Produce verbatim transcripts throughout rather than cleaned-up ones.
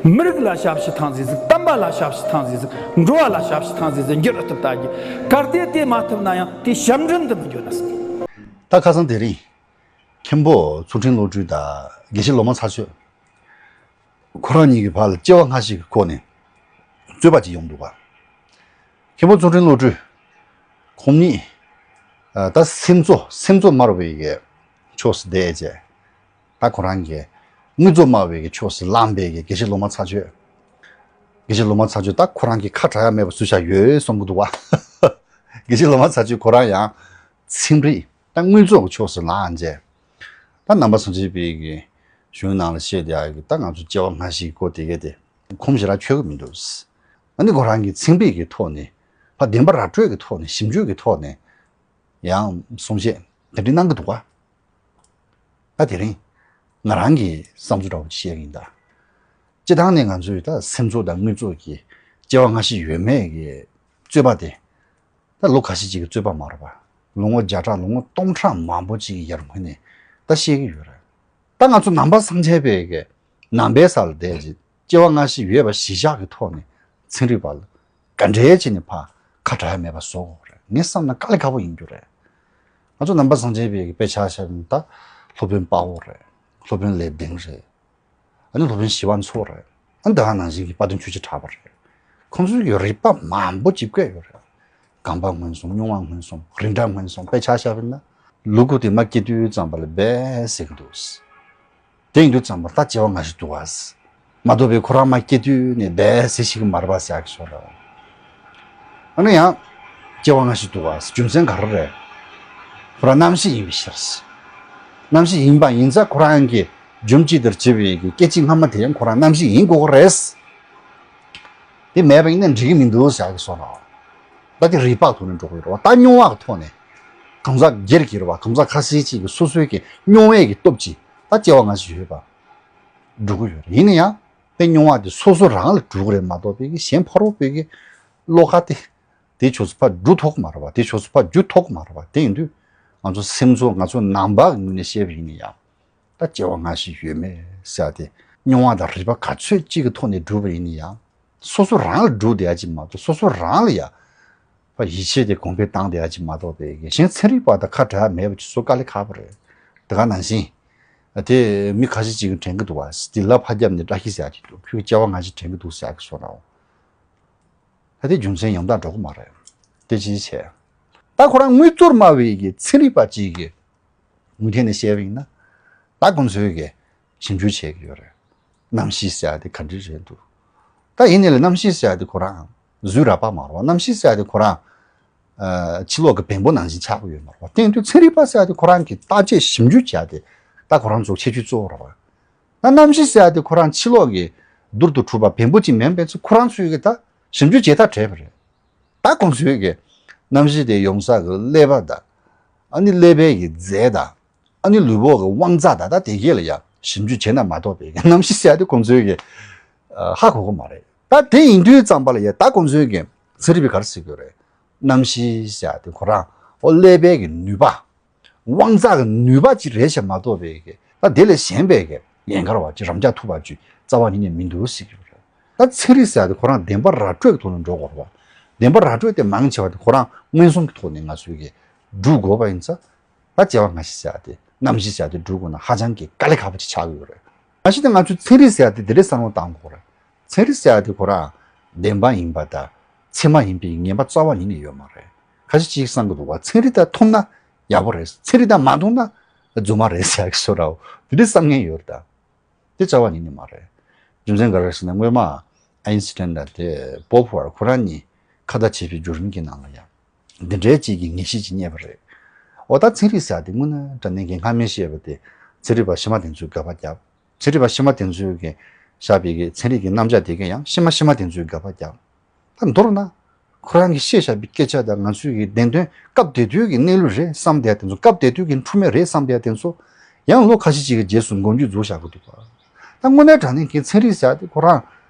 མི་རིགས་ལ་ཞབས་ཕྱི་ཐང་ཟིག་ཟིག་བསྟན་པ་ལ་ཞབས་ཕྱི་ཐང་ཟིག་ཟིག་འགྲོ་བ་ལ་ཞབས་ཕྱི་ཐང་ཟིག་ཟིག་འགྱུར་ཐུབ་ད་གི། གལ་ཏེ་དེ་མ་ཐུབ་ན་ཡང་དེ་ཞབས་འདྲེན་དུ་མི་འགྱུར་ན་ཟིག་ད་ཁ་སང་དེ་རིང་མཁན་པོ་ཚུལ་ཁྲིམས་བློ་གྲོས་དང་དགེ་བཤེས་ལོ་མ་ཚ་ཆོས། ཁོ་རང་གཉིས་ཀྱི་བར་ལ་སྐྱེ་བ་སྔ་ཕྱི་གི་སྐོར་ནས་རྩོད་པ་ཅིག་ཡོང་འདུག་ག་མཁན་པོ་ཚུལ་ཁྲིམས་བློ་གྲོས་ཁོང་གཉིས་ད་སེམས་གཙོ་སེམས་གཙོ་སྨྲ་བའི་གི་ཕྱོགས་སུ་བསྡད་བྱས། ད་ཁོ་རང་གི་དངོས་གཙོ་སྨྲ་བའི་གི་ཕྱོགས་སུ་ལངས་པའི་གི་དགེ་བཤེས་ལོ་མ་ཚ་ཆོས། དགེ་བཤེས་ལོ་མ་ཚ་ཆོས་ད་ཁོ་རང་གི་ཁ་གྲག་ཡ་མེད་པ་སུས་བཞག་ཡོད་བསམ་གི་འདུག་བ། དགེ་བཤེས་ལོ་མ་ཚ་ཆོས་ཁོ་རང་ཡང་ཚན་རིག་ད་དངོས་གཙོ་གི་ཕྱོགས་སུ་ལངས་བྱས། ད་ནང་པ་སངས་རྒྱས་པའི་གི་གཞུང་ནང་ལ་བཤད་བསྡད་ཡ་གི་ད་ང་ཚོ་སྐྱེ་བ་སྔ་ཕྱི་གི་སྐོར་དེ་གས་དེ་ཁོམ་ཞེ་དྲག་ཆོད་གི་མི་འདུག་ཨ་ནི་ཁོ་རང་གི་ཚན་རིག་གི་ཐོག་ནས་ཕ་བདེན་པ་ར་སྤྲོད་ཀྱི་ཐོག་ནས་ཞིབ་འཇུག་གི་ཐོག་ནས་ཡང་གསུང་བཤད་དེ་འདྲ་གནང་གི་འདུག་ག་ད་དེ་རིང་ང་རང་གི་བསམ་ཚུལ་འདྲ་བོ་ཅིག་བཤད་ཀྱི་ཡིན་ད། སྤྱིར་བཏང་ནས་ང་ཚོའི་ད་སེམས་ཚོར་དང་དངོས་ཚོར་གྱི་སྐྱེ་བ་སྔ་ཕྱི་ཡོད་མེད་ཀྱི་རྩོད་པ་དེ་ད་ལོ་ཁ་ཤས་ཅིག་གི་རྩོད་པ་མ་རེད་པ། ལོ་ངོ་བརྒྱ་ཕྲག་ལོ་ངོ་སྟོང་ཕྲག་མང་པོ་ཅིག་གི་ཡར་སྔོན་ནས་ད་བཤད་ཀྱི་ཡོད་རེད། ད་ང་ཚོ་ནང་པ་སངས་རྒྱས་པའི་གི་ནང་པའི་ས་ལ་བསྡད་ཅིག་སྐྱེ་བ་སྔ་ཕྱི་ཡོད་པ་གཞི་བཞག་གི་ཐོག་ནས་ཚན་རིག་པ་ལ་ག་འདྲའི་བྱས་ནས་ཕར་ཁ་བྲལ་མེད་པ་བཟོ་དགོས་རེད། ངས་བསམ་ན་དཀའ་ལས་ཁག་པོ་ཡིན་རྒྱུ་རེད། ང་ཚོ་ནང་པ་སངས་རྒྱས་པའི་གི་དཔེ་ཆ་བཞག་ན་ད་སློབ་དཔོན་དཔའ་བོ་རེད། སློབ་དཔོན་ལེགས་ལྡན་རེད། ཨ་ནི་སློབ་དཔོན་ཞི་བ་འཚོ་རེད། ཨ་ནི་ད་ག་ནང་བཞིན་གྱི་དཔལ་ལྡན་ཆོས་རྗེ་གྲགས་པ་རེད། ཁོང་ཚོའི་གི་རིག་པ་མང་པོ་ཅིག་བཀོད་ཡོད་རེད། གམ་པ་སྔོན་སོང་། སྨྱུང་བ་སྔོན་སོང་། རིགས་འདྲ་སྔོན་སོང་། དཔེ་ཆ་བཞག་པ་ཡིན་ན། ལུ་གུ་དེ་མ་སྐྱེ་དུས་ཙམ་པ་ལ་སྦས་ཟེར་གི་འདུག་དེ་ཡིན་དུས་ཙམ་པར་ད་སྐྱེ་བ་སྔ་ཕྱི་འདུག་ག་མ་གཏོགས་པའི་ཁོ་རང་མ་སྐྱེ་དུས་ནས་སྦས་ཟེར་ཞིག་མ་རེད་པ་ཟེར་ཡག་གི་བཟོ་འདྲ། ཨ་ནི་ཡང་སྐྱེ་བ་སྔ་ཕྱི་འདུག་ག་རྒྱུ་མཚན་ག་རེ་རེད། ཁོ་རང་རྣམ་ཤེས་ཡིན་པའི་ཕྱིར། རྣམ་ཤེས་ཡིན་པ་ཡིན་ཙང་ཁོ་རང་གི་རྒྱུ་ཅི་ལྟར་བྱེད་པའི་གི་སྐད་ཅིག་སྔ་མ་དེ་ཡང་ཁོ་རང་རྣམ་ཤེས་ཡིན་དགོས་ཀྱི་རེད། དེ་མེད་པ་ཡིན་ན་འགྲིག་གི་མི་འདུག་ཟེར་ཡག་གི་བཟོ་འདྲ། ད་དེ་རིགས་པ་ཐོག་ནས་འགྲོ་གི་ཡོད་རེད་པ། ད་མྱོང་བ་གི་ཐོག་ནས་གང་ཟག་སྒེར་གྱི་རེད་པ། གང་ཟག་ཁ་ཤས་ཅིག་གི་སོ་སོའི་གི་མྱོང་བའི་གི་སྟོབས་ཀྱིས་ད་སྐྱེ་བ་སྔ་ཕྱི་ཡོད་པ་འགྲོ་གི་ཡོད་རེད། ཡིན་ན་ཡང་དེ་མྱོང་བ་དེ་སོ་སོ་རང་ལ་འགྲོ་གི་རེད་མ་གཏོགས་པའི་གི་གཞན་ཕ་རོལ་པོའི་གི་བློ་ཁ་དེ་དེ་ཕྱོགས་སུ་ཕར་འགྲོ་ཐུབ་ཀྱི་མ་རེད་པ། དེ་ཕྱོགས་སུ་ཕར་འགྱུར་ཐུབ་ཀྱི་མ་རེད་པ། དེ་ཡིན་དུས་ང་ཚོ་སེམས་ཚོར་ང་ཚོ་ནང་པ་གི་ངོས་ནས་བཤད་པ་ཡིན་ན་ཡང་། ད་སྐྱེ་བ་སྔ་ཕྱི་ཡོད་མེད་ཟེར་ཡ་དེ་མྱོང་བ་དང་རིག་པ་ག་ཚོད་ཅིག་གི་ཐོག་ནས་བསྒྲུབས་པ་ཡིན་ན་ཡང་། སོ་སོ་རང་ལ་བསྒྲུབས་བསྡད་ཡ་ཅིག་མ་གཏོགས་སོ་སོ་རང་ལ་ཡ་ཕར་ཡིད་ཆེས་དེ་གོང་འཕེལ་བཏང་བསྡད་ཡ་ཅིག་མ་གཏོགས་པའི་གི་གཞན་ཚན་རིག་པ་དང་ཁ་བྲལ་མེད་པ་ཅིག་བཟོ་དཀའ་ལས་ཁག་པོ་རེད། དེ་ག་ནང་བཞིན་དེ་མི་ཁ་ཤས་ཅིག་གིས་དྲན་གི་འདུག་བ། དེ་ལ་ཕར་རྒྱབ་ནས་བཀྲ་ཤིས་ཟེར་ཡ་ཅིག་འདུག་ཁོས་སྐྱེ་བ་སྔ་ཕྱི་དྲན་གི་འདུག་ཟེར་ཡ་གི་བཟོ་འདྲ། ད་དེ་རྒྱུ་མཚན་ཡང་དག་འགྲོ་གི་མ་རེད། དེ་ཅིའི་ཕྱིར། ད་ཁོ་རང་དངོས་གཙོར་སྨྲ་བའི་གི་ཚན་རིག་པ་ཅིག་གི་ངོས་ཐད་ནས་བཤད་པ་ཡིན་ན། ད་ཁོང་ཚོས་གི་ཞིབ་འཇུག་བྱེད་ཀྱི་ཡོད་རེད། གནམ་གཤིས་ཟེར་ཡ་དེ་ག་འདྲ་རེད་འདུག་ད་ཡིན་ནའི་ལ་གནམ་གཤིས་ཟེར་ཡ་དེ་ཁོ་རང་གཟུགས་རགས་པ་མ་རེད་པ། གནམ་གཤིས་ཟེར་ཡ་དེ་ཁོ་རང་ཨ་ཕྱི་ལོགས་ཀྱི་བེམ་པོ་ནང་བཞིན་ཆགས་ཀྱི་ཡོད་མ་རེད་པ། དེ་ཡིན་དུས་ཚན་རིག་པ་ཟེར་ཡ་དེ་ཁོ་རང་གི་བརྟག་དཔྱད་ཞིབ་འཇུག་བྱ་དེ་ད་ཁོ་རང་ཚོ་ཁྱད་ཆོས་གཙོ་བོ་རེད་པ། ད་གནམ་གཤིས་ཟེར་ཡ་དེ་ཁོ་རང་ཕྱི་ལོགས་ཀྱི་རྡུལ་དུ་གྲུབ་པ་བེམ་པོ་གཅིག་མིན་པའི་ཚེ་ཁོ་རང་ཚོས་གི་ད་ཞིབ་འཇུག་བྱེད་ཐབས་བྲལ་བ་རེད། ད་ཁོང་ཚོས་གི་གནམ་གཤིས་དེ་ཡོང་ས་གི་ཀླད་པ་དང་། ཨ་ནི་ཀླད་པའི་གི་རྫས་དང་། ཨ་ནི་ལུས་པོ་གི་དབང་རྩ་དང་ད་དེ་གས་ལ་ཡ་ཞིབ་འཇུག་བྱས་ན་མ་གཏོགས་པའི་གི་གནམ་གཤིས་ཟེར་ཡ་དེ་ཁོང་ཚོས་གི་ཧ་གོ་གི་མ་རེད། ད་དེ་ཡིན་དུས་ཙམ་པ་ལ་ཡ་ད་ཁོང་ཚོས་གི་ཚན་རིག་པས་ག་རེ་ཟེར་གི་ཡོད་རེད། གནམ་གཤིས་ཟེར་ཡ་དེ་ཁོ་རང་ཨོ་ཀླད་པའི་གི་ནུས་པ། དབང་རྩ་གི་ནུས་པ་ཅིག་རེད་ཞེས་མ་གཏོགས་པའི་གི་ད་དེ་ལས་གཞན་པའི་གི་ཡན་གར་བ་ཅིག་རམ་འཇགས་ཐུབ་པ་ཅིག་རྩ་བ་ཉིད་ནས་མི་འདུག་ཟེར་གྱི་ཡོད་རེད། ད་ཚན་རིག་ཟེར་ཡ་དེ་ཁོ་རང་བདེན་པ་ར་སྤྲོད་ཀྱི་ཐོག་ནས་འགྲོ་དགོས་རེད་པ། བདེན་པ་ར་སྤྲོད་དེ་མང་ཆེ་བ་དེ་ཁོ་རང་མངོན་སུམ་གྱི་ཐོག་ནས་ང་ཚོས་གི་སྒྲུབ་དགོས་པ་ཡིན་ཙང་། ད་སྐྱེ་བ་སྔ་ཕྱི་ཟེར་ཡ་དེ་གནམ་གཤིས་ཟེར་ཡ་དེ་སྒྲུབ་དགོས་ན་ཧ་ཅང་གི་དཀའ་ལས་ཁག་པོ་ཅིག་ཆགས་ཀྱི་ཡོད་རེད། མ་གཞི་དེ་ང་ཚོས་ཚན་རིག་ཟེར་ཡ་དེ་དེ་འདྲའི་བསམ་བློ་བཏང་དགོས་རེད། ཚན་རིག་ཟེར་ཡ་དེ་ཁོ་རང་བདེན་པ་ཡིན་པ་དང་ཚད་མ་ཡིན་པའི་ངེས་པ་རྩ་བ་ཉིད་ནས་ཡོད་མ་རེད། ཁ་ཤས་ཅིག་བསམ་གི་འདུག་བ། ཚན་རིག་དང་མཐུན་ན་ཡག་པོ་རེད། ཚན་རིག་དང་མ་མཐུན་ན་རྫུན་མ་རེད་ཟེར་ཡ་གི་བཟོ་འདྲ་བོ་དེ་འདྲའི་བསམ་མཁན་ཡོད་རེད་ད། དེ་རྩ་བ་ཉིད་ནས་མ་རེད། རྒྱུ་མཚན་ག་རེ་རེད་ཟེར་ན་སྔོན་མ་ཨའིན་སི་ཊན་དང་དེ་པོ་པོ་ཝར་ཁོ་རང་གཉིས་ཁ་བརྡ་བྱས་པའི་བརྒྱུད་རིམ་གྱི་ནང་ལ་ཡང་འདི་འདྲའི་ཅིག་གི་ངེས་ཤེས་ཅིག་རྙེད་པ་རེད། འོ་ད་ཚན་རིག་ཟེར་ཡ་དེ་དངོས་གནས་དྲང་གནས་ཀྱི་སྔ་མའི་བཤད་པ་དེ་ཚན་རིག་པ་ཕྱི་མ་དེ་ཚོས་དགག་པ་བརྒྱབ། ཚན་རིག་པ་ཕྱི་མ་དེ་ཚོས་ཀྱི་བཞག་པའི་གི་ཚན་རིག་གི་རྣམ་གཞག་དེ་ག་ཡང་ཕྱི་མ་ཕྱི་མ་དེ་ཚོས་དགག་པ་བརྒྱབ། ད་མདོར་ན། ཁོ་རང་གིས་བཤད་བཞག་པའི་སྐད་ཆ་དང་ང་ཚོའི་གི་བདེན་དོན་སྐབས་དེ་དུས་ཀྱི་གནས་ལུགས་རེད་བསམ་བསྡད་དེ་ཚོ། སྐབས་དེ་དུས་ཀྱི་འཁྲུལ་མེད་རེད་བསམ་བསྡད་དེ་ཚོ། ཡང་ལོ་ཁ་ཤས་ཅིག་གི་རྗེས་སུ་མགོ་མཇུག་འཛུགས་བཞག་གི་འདུག་པ། ད་དངོས་གནས་དྲང་གནས་ཀྱི་ཚན་རིག་ཟེར་ཡ་དེ་ཁོ་རང་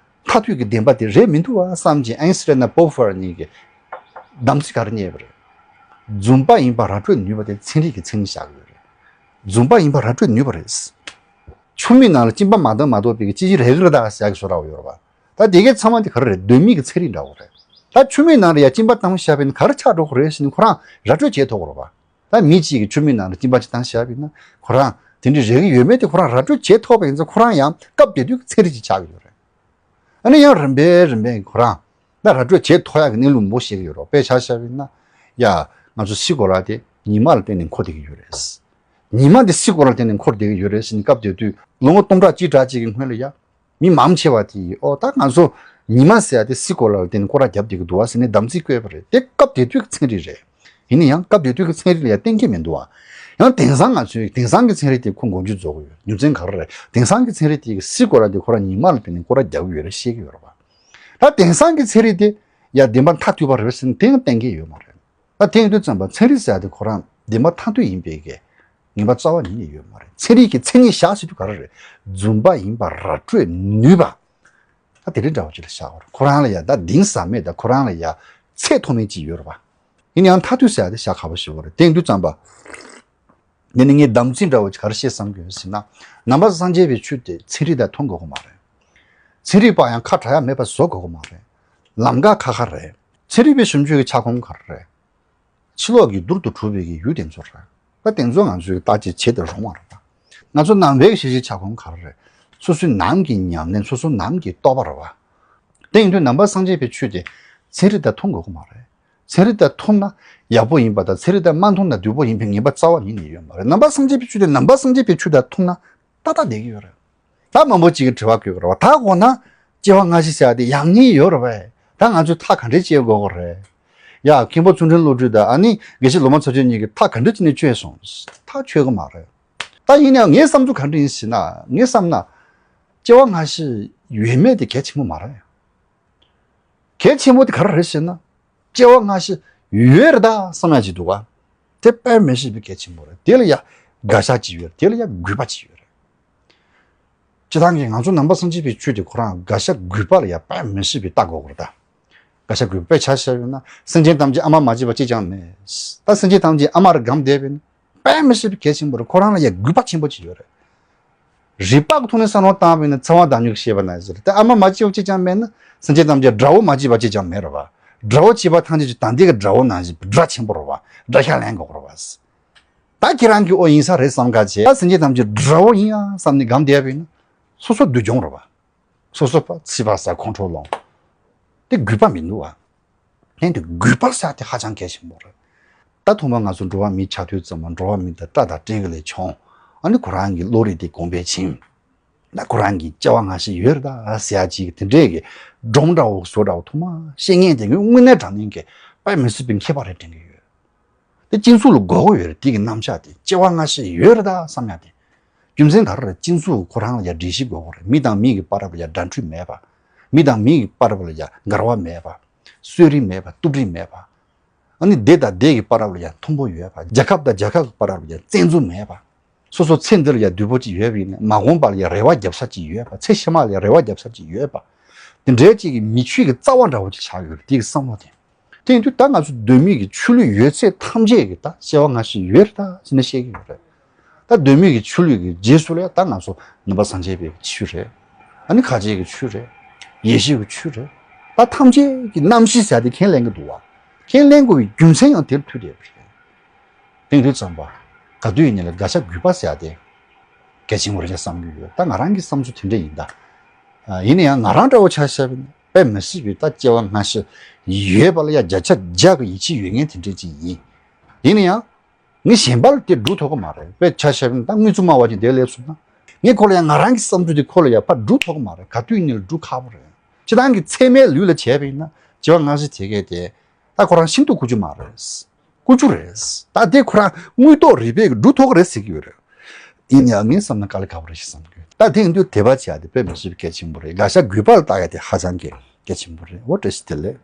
མཐར་ཐུག་གི་བདེན་པ་དེ་རེད་མི་འདུག་བ་བསམ་གྱིན་ཨའིན་སི་ཊན་དང་པོ་པོ་ཝར་གཉིས་ཀྱིས་གདམ་ཚིག་ག་རེ་རྙེད་པ་རེད། རྫུན་པ་ཡིན་པ་ར་སྤྲོད་ནུས་པ་དེ་ཚན་རིག་གི་མཚན་ཉིད་བཞག་གི་ཡོད་རེད། རྫུན་པ་ཡིན་པ་ར་སྤྲོད་ནུས་པ་རེད། ཆུ་མིག་ནང་ལ་གཅིན་པ་མ་བཏང་མ་གཏོགས་པའི་ཅི་ཞིག་རེག་གི་རེད་ད་ཟེར་ཡག་གི་བཟོ་འདྲ་བོ་ཡོད་རེད་པ། ད་དེ་གའི་ཚང་མ་དེ་ག་རེ་རེད། གདོད་མའི་གི་ཚན་རིག་འདྲ་བོ་རེད། ད་ཆུ་མིག་ནང་ལ་ཡ་གཅིན་པ་བཏང་བཞག་པ་ཡིན་ན་ག་རེ་ཆགས་འགྲོ་གི་རེད་ཟེར་ནས་ཁོ་རང་ར་སྤྲོད་བྱེད་ཐུབ་ཀྱི་རེད་པ། ད་མི་གཅིག་གིས་ཆུ་མིག་ནང་ལ་གཅིན་པ་ཅིག་བཏང་བཞག་པ་ཡིན་ན་ཁོ་རང་དེ་འདྲའི་རེག་གི་ཡོད་མེད་དེ་ཁོ་རང་ར་སྤྲོད་བྱེད་ཐུབ་པ་ཡིན་ཙང་ཁོ་རང་ཡང་སྐབས་དེ་དུས་ཀྱི་ཚན་རིག་ཅིག་ཆགས་ཀྱི་ཡོད་རེད། ཨ་ནི་ཡང་རིམ་པས་རིམ་པས་ཁོ་རང་ད་ར་སྤྲོད་བྱེད་ཐུབ་ཡག་གི་གནས་ལུགས་མང་པོ་ཤེས་ཀྱི་ཡོད་རེད། དཔེ་ཆ་བཞག་པ་ཡིན་ན་ཡ་ང་ཚོ་སའི་གོ་ལ་དེ་ཉི་མ་ལ་བརྟེན་ནས་འཁོར་བསྡད་ཀྱི་ཡོད་རེད། ཉི་མ་འདི་སའི་གོ་ལ་བརྟེན་ནས་འཁོར་བསྡད་ཀྱི་ཡོད་རེད་ཟེར་ནས་སྐབས་དེ་དུས་ལོ་ངོ་སྟོང་ཕྲག་གཅིག་ཕྲག་གཅིག་གི་སྔོན་ལ་ཡ། མི་མང་ཆེ་བ་དེ་ཡིས་ཨོ་ད་ང་ཚོ་ཉི་མ་ཟེར་ཡ་དེ་སའི་གོ་ལ་ལ་བརྟེན་ནས་སྐོར་ར་བརྒྱབ་བསྡད་ཀྱི་འདུག་བ་ཟེར་ནས་དམ་ཚིག་བཀོད་པ་རེད། དེ་སྐབས་དེ་དུས་ཀྱི་ཚན་རིག་རེད། ཡིན་ན་ཡང་སྐབས་དེ་དུས་ཀྱི་ཚན་རིག་ལ་ཡང་གཏན་འཁེལ་མི་འདུག་བ། ཡང་དེང་སང་ང་ཚོའི་དེང་སང་གི་ཚན་རིག་དེ་ཁོ་མགོ་མཇུག་རྫོགས་ཀྱི་ཡོད། རྒྱུ་མཚན་ག་རེ་རེད། དེང་སང་གི་ཚན་རིག་དེ་གི་སའི་གོ་ལ་དེ་ཁོ་རང་ཉི་མ་ལ་བརྟེན་ནས་སྐོར་ར་རྒྱག་གི་ཡོད་རེད་བཤད་ཀྱི་ཡོད་རེད་བ། ད་དེང་སང་གི་ཚན་རིག་དེ་ཡ་བདེན་པ་མཐའ་གཏུགས་པ་རེད་ཟེར་ན་དེ་ཡང་གཏན་འཁེལ་ཡོད་མ་རེད། ད་དེ་ཡིན་དུས་ཙམ་པ་ཚན་རིག་ཟེར་ཡ་དེ་ཁོ་རང་བདེན་པ་མཐའ་གཏུགས་ཡིན་པའི་གི་ངེས་པ་རྩ་བ་ཉིད་ནས་ཡོད་མ་རེད། ཚན་རིག་གི་མཚན་ཉིད་བཞག་ཟེར་དུས་ག་རེ་རེད། རྫུན་པ་ཡིན་པ་ར་སྤྲོད་ནུས་པ། ད་དེ་རིགས་འདྲ་བོ་ཅིག་ལ་བཞག་པ་རེད། ཁོ་རང་ལ་ཡ་ད་གཏིང་ཟབ་མེད་ད་ཁོ་རང་ལ་ཡ་ཚད་མཐོ་དམན་ཅིག་ཡོད་རེད་པ། ཡིན་ཡང་མཐའ་གཏུགས་ཟེར་ཡ་དེ་བཞག་ཁག་པོ་ཞིག་རེད། དེ་ཡིན་དུས་ཙམ་པ། འདི་ནི་ངས་དམ་ཚིག་འདྲ་བོ་ཅིག་ག་རེ་བཤད་བསམ་གྱི་ཡོད་ཟེར་ན། ནང་པ་སངས་རྒྱས་པའི་ཆོས་དེ་ཚན་རིག་དང་མཐུན་དགོས་ཀྱི་མ་རེད། ཚན་རིག་པ་ཡང་ཁ་གྲག་ཡ་མེད་པ་བཟོ་དགོས་ཀྱི་མ་རེད། ལམ་ཀ་ཁ་ཁ་རེད། ཚན་རིག་པའི་ཞིབ་འཇུག་གི་ཁྱབ་ཁོངས་ག་རེ་རེད། ཕྱི་ལོགས་ཀྱི་རྡུལ་དུ་གྲུབ་པའི་གི་ཡུལ་དེ་ཚོ་རེད། ད་དེ་ཚོ་ང་ཚོས་བརྟག་དཔྱད་བྱེད་དེ་རུང་བ་རེད་པ། ང་ཚོ་ནང་པའི་གི་ཤེས་བྱའི་ཁྱབ་ཁོངས་ག་རེ་རེད། སོ་སོའི་ནང་གི་ཉམས་ལེན། སོ་སོ་ནང་གི་རྟོགས་པ་རེད་པ། དེ་ཡིན་དུས་ནང་པ་སངས་རྒྱས་པའི་ཆོས་དེ་ཚན་རིག་དང་མཐུན་དགོས་ཀྱི་མ་རེད། ཚན་རིག་དང་མཐུན་ན་ཡག་པོ་ཡིན་པ་དང་ཚན་རིག་དང་མ་མཐུན་ན་སྡུག་པོ་ཡིན་པའི་ངེས་པ་རྩ་བ་ཉིད་ནས་ཡོད་མ་རེད། ནང་པ་སངས་རྒྱས་པའི་ཆོས་དེ་ནང་པ་སངས་རྒྱས་པའི་ཆོས་དང་མཐུན་ན་ཏག་ཏག་བསྡད་ཀྱི་ཡོད་རེད། ད་མང་པོ་ཅིག་གིས་དྲི་བ་བཀོད་ཀྱི་རེད་བ། ད་འོ་ན་སྐྱེ་བ་སྔ་ཕྱི་ཟེར་ཡ་དེ་ཡག་ཉེས་ཡོད་རེད་བས། ད་ང་ཚོས་ཐག་ག་འདྲས་བཅད་དགོས་ཀྱི་རེད། ཡ་མཁན་པོ་ཚུལ་ཁྲིམས་བློ་གྲོས་དང་ཨ་ནི་དགེ་བཤེས་ལོ་མ་ཚོ་ཆེན་གཉིས་ཀྱིས་ཐག་ག་འདྲས་བཅད་ནས་བཅད་སོང་། ཐག་ཆོད་ཀྱི་མ་རེད། ད་ཡིན་ནའང་ངའི་བསམ་ཚུལ་ག་འདྲ་ཡིན་ཟེར་ན། ངས་བསམ་ན་སྐྱེ་བ་སྔ་ཕྱི་ཡོད་མེད་དེ་གལ་ཆེན་པོ་མ་རེད། གལ་ཆེན་པོ་དེ་ག་རེ་རེད་ཟེར་ན། སྐྱེ་བ་སྔ་ཕྱི་ཡོད་རེད་ད་བསམ་ཡ་ཅིག་འདུག་ག་དེ་དཔེ་མི་སྲིད་པའི་གལ་ཆེན་པོ་རེད། དེ་ལ་ཡ་དགག་བཞག་ཅིག་ཡོད་རེད། དེ་ལ་ཡ་དགོས་པ་ཅིག་ཡོད་རེད། སྤྱིར་བཏང་གི་ང་ཚོ་ནང་པ་སངས་རྒྱས་པའི་ཆོས་དེ་ཁོ་རང་དགག་བཞག་དགོས་པ་ལ་ཡ་དཔེ་མི་སྲིད་པའི་ལྟ་དགོས་པ་རེད་ད། དགག་བཞག་དགོས་པ། དཔེ་ཆ་བཞག་ཡོད་ན་སེམས་ཅན་ཐམས་ཅད་ཨ་མ་མ་བྱས་པ་གཅིག་ཀྱང་མེད། ད་སེམས་ཅན་ཐམས་ཅད་ཨ་མ་ར་སྒོམ་བསྡད་པས་ན། དཔེ་མི་སྲིད་པའི་གལ་ཆེན་པོ་རེད། ཁོ་རང་ལ་ཡ་དགོས་པ་ཆེན་པོ་ཅིག་ཡོད་རེད། རིགས་པ་གི་ཐོག་ནས་བསམ་བློ་བཏང་བས་ན་ཚེ་དབང་བདག་ཉིད་ཀྱིས་བཤད་པ་ནང་བཞིན་རེད། ད་ཨ་མ་མ་བྱས་པ་གཅིག་ཀྱང་མེད་ན་སེམས་ཅན་ཐམས་ཅད་དགྲ་བོ་མ་བྱས་པ་གཅིག་ཀྱང་མེད་རེད་བ། དགྲ་བོ་བྱས་པ་ཐམས་ཅད་ཀྱི་ད་འདི་གི་དགྲ་བོ་ནང་བཞིན་དགྲ་ཆེན་པོ་རེད་བ། དགྲ་ཤ་ལེན་དགོས་རེད་བ། ད་ཁྱེད་རང་གིས་ཨོ་ཡིན་ས་རེད་བསམ་ཁ་བྱས། ད་སེམས་ཅན་ཐམས་ཅད་དགྲ་བོ་ཡིན་ཡ་བསམ་ནས་སྒོམ་བསྡད་པས་ན་སོ་སོ་སྡུག་གྱོང་རེད་བ། སོ་སོ་པ་ཚིག་པ་ཟ་ཁོང་ཁྲོ་ལངས། དེ་དགོས་པ་མི་འདུག་བ། ལྷན་དུ་དགོས་པ་ཟེར་དེ་ཧ་ཅང་གལ་ཆེན་པོ་རེད། ད་ཐོག་མར་ང་ཚོ་འགྲོ་བ་མིའི་ཆགས་དུས་ཙམ་པ་འགྲོ་བ་མི་དང་སྐྲ་དང་སྤྲེའུ་ལས་བྱུང་། ཨ་ནི་ཁོ་རང་གི་བློ་རིག་དེ་གོང་འཕེལ་ཕྱིན། ད་ཁོ་རང་གི་སྐྱེ་བ་སྔ་ཕྱི་ཡོད་རེད་ད་ཟེར་ཡ་ཅིག་དེ་འདྲས་ཀྱི་སྒྲུང་འདྲ་བོ་བཟོ་འདྲ་བོ་ཐོག་མར་བཤད་མཁན་དེ་ངས་དངོས་གནས་དྲང་གནས་ཀྱི་དཔེ་མི་སྲིད་པའི་མཁས་པ་རེད་དྲན་གྱི་ཡོད། དེ་སྤྱི་ཚོགས་ལ་དགོས་མཁོ་ཡོད་རེད། དེ་གི་རྣམ་གཞག་དེ་སྐྱེ་བ་སྔ་ཕྱི་ཡོད་རེད་ད་བསམ་ཡ་དེ། རྒྱུ་མཚན་ག་རེ་རེད། སྤྱི་ཚོགས་ཁོ་རང་ལ་ཡ་འགྲེལ་བཤད་དགོས་མཁོ་རེད། མི་དང་མི་གི་བར་ལ་ཡ་འགྲན་བསྡུར་མེད་པ། མི་དང་མི་གི་བར་ལ་ཡ་འགལ་བ་མེད་པ། གསོད་རིགས་མེད་པ། གཏུབ་རིགས་མེད་པ། ཨ་ནི་སྡེ་དང་སྡེ་གི་བར་ལ་ཡ་མཐུན་པོ་ཡོད་པ། རྒྱལ་ཁབ་དང་རྒྱལ་ཁབ་ཀྱི་བར་ལ་ཡ་བཙན་འཛུལ་མེད་པ། སོ་སོ་ཚེ་འདི་ལ་ཡ་བདེ་པོ་ཅིག་ཡོད་པ་ཡིན་ན་མ་འོངས་པ་ལ་ཡ་རེ་བ་རྒྱབ་ས་ཅིག་ཡོད་པ། ཚེ་ཕྱི་མ་ལ་ཡ་རེ་བ་རྒྱབ་ས་ཅིག་ཡོད་པ། དེ་འདྲའི་ཅིག་གི་མི་ཆོས་ཀྱི་རྩ་བ་འདྲ་བོ་ཅིག་ཆགས་ཡོད་རེད། དེ་གི་བསམ་བློ་དེ། དེ་ཡིན་དུས་ད་ང་ཚོ་གདོད་མའི་གི་ཆོས་ལུགས་ཡོད་ཚད་ཐམས་ཅད་ཀྱི་ད་སྐྱེ་བ་སྔ་ཕྱི་ཡོད་རེད་ད་ཟེར་ནས་བཤད་ཀྱི་ཡོད་རེད། ད་གདོད་མའི་གི་ཆོས་ལུགས་ཀྱི་རྗེས་སུ་ལ་ད་ང་ཚོ་ནང་པ་སངས་རྒྱས་པའི་ཆོས་རེད། ཨ་ནི་ཁ་ཆེའི་གི་ཆོས་རེད། ཡེ་ཤུའི་གི་ཆོས་རེད། ད་ཐམས་ཅད་ཀྱི་རྣམ་བཤད་ཟེར་ཡ་དེ་ཁས་ལེན་གྱི་འདུག་བ། ཁས་ལེན་དགོས་པའི་རྒྱུ་མཚན་ཡང་དེར་ཐུག་བསྡད་པ་རེད། དེང་དུས་ཙམ་པ་ག་དུས་ཡིན་ནའི་ལ་དགག་བྱ་དགོས་པ་ཟེར་ཡ་དེ་གལ་ཆེན་པོ་རེད་བསམ་གྱི་ཡོད། ད་ང་རང་གི་བསམ་ཚུལ་དེ་འདྲ་ཡིན་ད། ཨ། ཡིན་ན་ཡང་ང་རང་འདྲ་བོ་ཆ་བཞག་པ་ཡིན་ན་དཔེ་མི་སྲིད་པའི་ད་སྐྱེ་བ་སྔ་ཕྱི་ཡོད་པ་ལ་ཡ་བརྒྱ་ཆ་བརྒྱ་གི་ཡིད་ཆེས་ཡོད་མཁན་དེ་འདྲ་ཅིག་ཡིན། ཡིན་ན་ཡང་ངས་གཞན་པ་ལ་དེ་སྒྲུབ་ཐུབ་ཀྱི་མ་རེད། དཔེ་ཆ་བཞག་པ་ཡིན་ན་ད་དངུལ་ཆུ་སྨྲ་བ་ཅིག་འདིར་སླེབས་སོང་ན་ངས་ཁོ་ལ་ཡ་ང་རང་གི་བསམ་ཚུལ་དེ་ཁོ་ལ་ཡ་ཕར་སྒྲུབ་ཐུབ་ཀྱི་མ་རེད། ག་དུས་ཡིན་ནའི་ལ་སྒྲུབ་ཁག་པོ་རེད། སྤྱིར་བཏང་གི་ཚད་མའི་ལུགས་ལ་བྱས་པ་ཡིན་ན་སྐྱེ་བ་སྔ་ཕྱི་དེ་གས་དེ་ད་ཁོ་རང་ཤིན་ཏུ་དཀོན་མཆོག་མ་རེད། དཀོན་མཆོག་རེད། ད་དེ་ཁོ་རང་དངོས་ཐོག་རིག་པས་སྒྲུབ་ཐུབ་ཀྱི་རེད་ཟེར་གྱི་ཡོད་རེད། ཡིན་ཡང་ངས་བསམ་ན་དཀའ་ལས་ཁག་པོ་རེད་ཞེས་བསམ་གྱི་ཡོད། ད་དེ་ཡིན་དུས་དད་པ་བྱེད་ཡ་དེ་དཔེ་མི་སྲིད་པའི་གལ་ཆེན་པོ་རེད། དགག་བྱ་དགོས་པ་ལ་བཏགས་ཡ་དེ་ཧ་ཅང་གི་གལ་ཆེན་པོ་རེད། འོ་བཀྲ་ཤིས་བདེ་ལེགས།